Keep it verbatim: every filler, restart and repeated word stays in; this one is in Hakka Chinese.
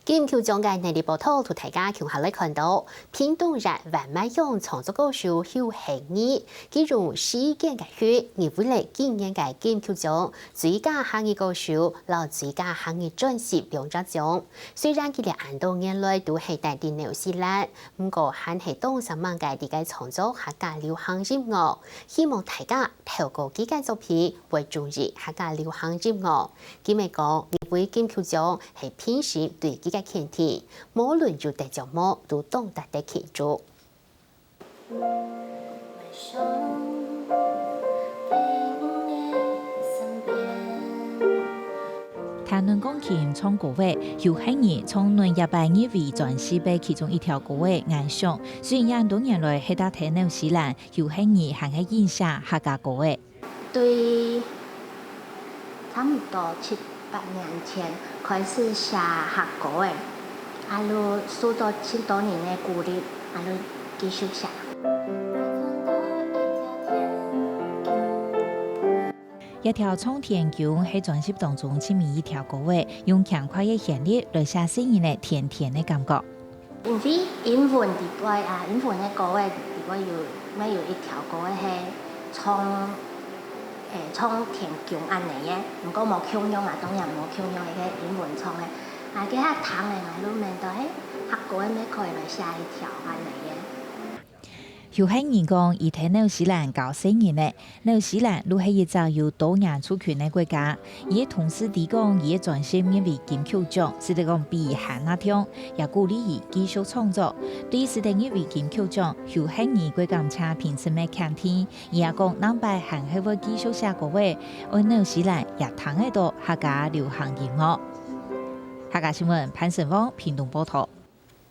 金曲獎个內容報導，同大家共下來看到，屏東縣員外鄉創作歌手邱興義，佢用四縣个血，入圍了今年个金曲獎最佳客語歌手摎最佳客語專輯兩隻獎。雖然佢這恁多年來都係戴在紐西蘭，毋過還係當煞猛个在該創作客家流行音樂。希望大家透過佢个作品，會中意客家流行音樂。 佢乜講，入圍金曲獎係平時對佢个肯定，無論有得獎無，都當值得慶祝。彈論鋼琴唱歌仔，邱興義唱論這擺入圍專輯个其中一條歌仔《暗想》。雖然恁多年來歇在紐西蘭，邱興義還係印寫客家歌仔。 對，差毋多七八年前開始寫客歌仔，啊就受到盡多人个鼓勵，啊就繼續寫。這條唱天弓係專輯當中盡尾一條歌仔，用輕快个旋律來寫細人仔甜甜个感覺。 因為英文裡背啊，英文个歌仔裡背有，乜有一條歌仔係唱，誒，唱天弓恁仔个，毋過無共樣啊，當然無共樣，一個英文唱个。啊，該下聽了𠊎就愐到，誒，客歌仔乜可以來寫一條恁仔个。邱興義講，佢在紐西蘭教細人仔， 紐西蘭就係一隻有多元族群个國家。佢个同事知講，佢个專輯入圍金曲獎，使得講比佢還較暢，也鼓勵佢繼續創作。對於使得入圍金曲獎，邱興義蓋感謝評審个肯定，佢也講，另擺還係會繼續寫歌仔，愛紐西蘭也聽得到客家流行音樂。客家新聞潘成旺屏東報導。